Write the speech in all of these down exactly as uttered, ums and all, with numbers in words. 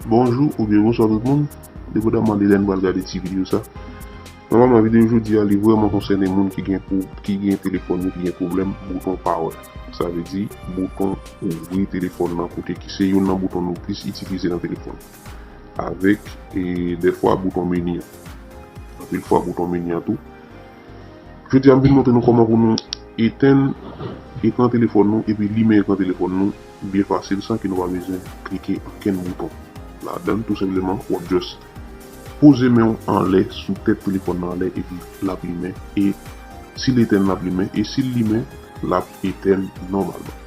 Bonjou oubyen bonswa tout moun, depandaman de lè n pral gade ti videyo sa. Nòmalman, videyo jodi a, li vrèman konsène moun ki gen pou, ki gen telefòn yo, ki gen pwoblèm bouton power. Sa vle di, bouton ouvri telefòn nan, kote ki se youn nan bouton nou plis itilize nan telefòn. Avèk, e, dèfwa, bouton meni an. Anpil fwa, bouton meni an tou. Jodi a, m vin montre nou kòman pou nou etenn ekran telefòn nou epi limen ekran telefòn nou byen fasil, san ke nou pa bezwen klike okenn bouton ladan l. Tou senpleman, w ap just poze men w anlè, sou tèt telefòn nan anlè, epi l ap limen. E si l etenn, l ap limen. E si l limen, l ap etenn nòmalman.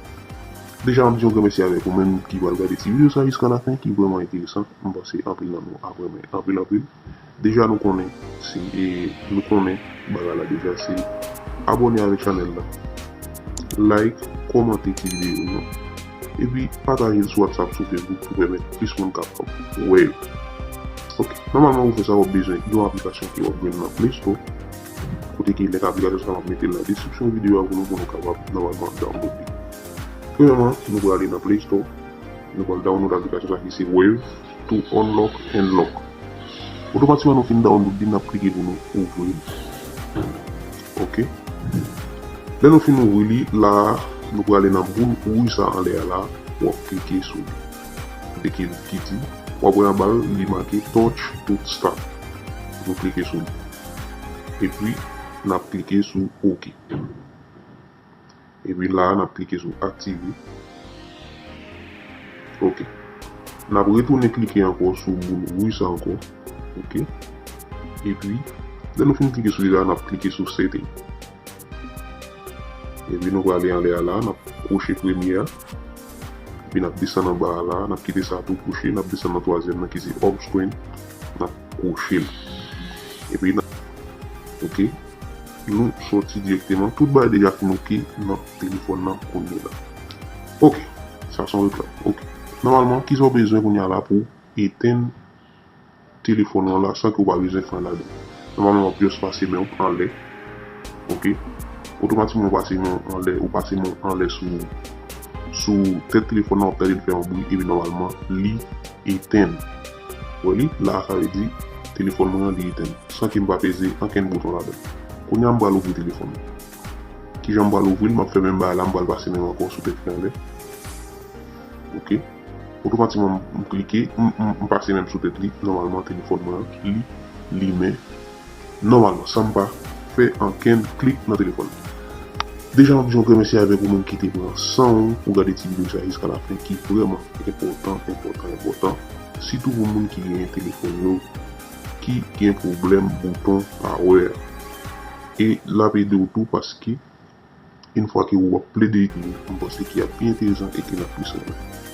Deja, m ap di yon gran mèsi avèk ou menm ki pral gade ti videyo sa jiska lafen, ki vrèman enteresan. M panse anpil nan nou ap renmen anpil, anpil. Deja, nou konnen, si, e, nou konnen bagay la deja, se abòne avèk chanèl la, like, kòmante ti videyo yo, epi pataje l sou WhatsApp, sou Facebook, pou pèmèt plis moun kapab wè yo. Ok, nòmalman, pou fè sa, w ap bezwen yon aplikasyon ke w ap jwenn nan Play Store, kote ki link aplikasyon sa, m ap mete l nan deskripsyon videyo a pou nou, pou nou kapab nòmalman download li. Premyèman, nou prale nan Play Store, nou pral download aplikasyon sa ki se Wave to Unlock and Lock. Otomatikman nou fin download li, n ap klike pou nou ouvri li. Ok. Lè nou fin ouvri li, la a, nou prale nan boul wouj sa anlè a la, w ap klike sou li. Kote ki, ki di, w ap wè anba l, li make Touch to Start. Nou klike sou li. Epi, n ap klike sou Ok. Epi la a, n ap klike sou aktive. Ok. N ap retounen klike ankò sou boul wouj sa ankò. Ok. Epi, lè nou fin klike sou li la, n ap klike sou setting. Epi nou prale anlè a la, n ap kwoche premye a. Epi n ap desann anba a la, n ap kite sa tou kwoche, n ap desann nan twazyèm nan ki se home screen, n ap kwoche l. Epi n ap, ok, nou soti dirèkteman. Tout bagay deja fin ok nan telefòn nan kounye la. Ok, sa se yon reklam. Ok. Nòmalman, kisa w bezwen kounye a la pou etenn telefòn nan la san ke w pa bezwen fè anyen ladan l? Nòmalman, w ap just pase men w anlè. Ok. Otomatikman, w pase men w anlè, ou pase men w anlè sou, sou tèt telefòn nan, w ap tande l fè yon bri, epi nòmalman, li etenn. Wè li, la, sa vle di, telefòn mwen an, li etenn. San ke m pa peze ankenn bouton ladan l. Kounye a, m pral ouvri telefòn mwen. Kijan m pral ouvri l? M ap fè menm bagay la, m pral pase men m ankò sou tèt li anlè. Ok. Otomatikman, m, m klike, m, m, m pase men m sou tèt li. Nòmalman, telefòn mwen an, li limen nòmalman, san m pa fè ankenn klik nan telefòn nan. Deja, m ap di yon gran mèsi avèk ou menm ki te pran san w pou gade ti videyo sa jiska lafen, ki vrèman enpòtan, enpòtan, enpòtan. Sitou pou moun ki gen telefòn yo, ki gen pwoblèm bouton power. E l ap ede w tou paske, yon fwa ke w ap plede itilize, m panse ki ap pi enteresan e ke l ap plis renmen.